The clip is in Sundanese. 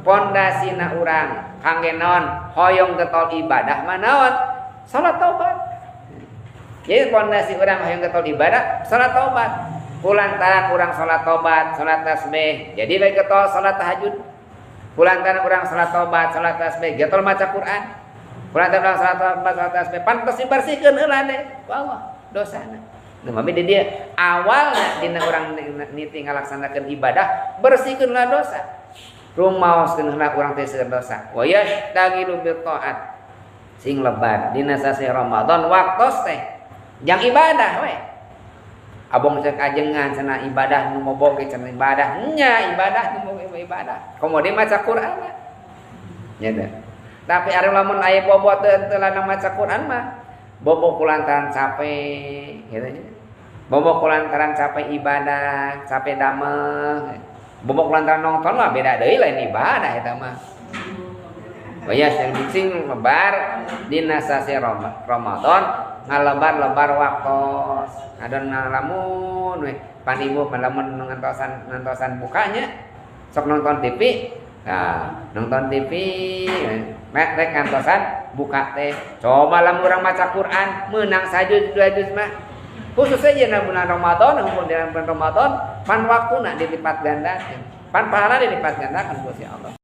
Pondasina urang kangge naon hoyong getol ibadah mah naon? Salat taubat. Jadi pondasi urang hoyong getol ibadah salat taubat. Kulantaran urang salat taubat, salat tasbih, jadi baik getol salat tahajud. Kulantaran urang salat taubat, salat tasbih, getol maca Quran. Kulantaran urang salat taubat, salat tasbih, pantes dibersihkeun heula deh ku Allah dosana. Nu mami di dia awalna dina urang niti ngalaksanakeun ibadah, bersihkeun heula dosa. Rumaoskeun heula urang teh seueur dosa. Wa yashtagilu bi taat. Sing lebar dina sasih Ramadan waktos teh jang ibadah we. Abong cek ajengan cenah ibadah nu mobo ge cenah ibadah nya, ibadah nu mobo ibadah. Komo deui maca Quran nya teh. Tapi ari lamun aya bobo teu teu lanang maca Quran mah bobo kulantaran capek gitu nya. Bobo kulantaran capek ibadah, capek damel. Bobo kulantaran nonton mah beda deui, lain ibadah eta mah. Oh ya, sing lebar dina sasih Ramadan ngalebar-lebar waktos. Adon ngalamun we pan ibu lamun ngantosan ngantosan bukanya sok nonton TV. Nah, nonton TV mek rek ngantosan buka teh. Coba lamun urang maca Quran meunang sajuz dua juz mah. Khusus saja na bulan Ramadan, hukum dalam bulan Ramadan, pan waktuna dilipat gandakeun. Pan pahala dilipat gandakeun ku Allah.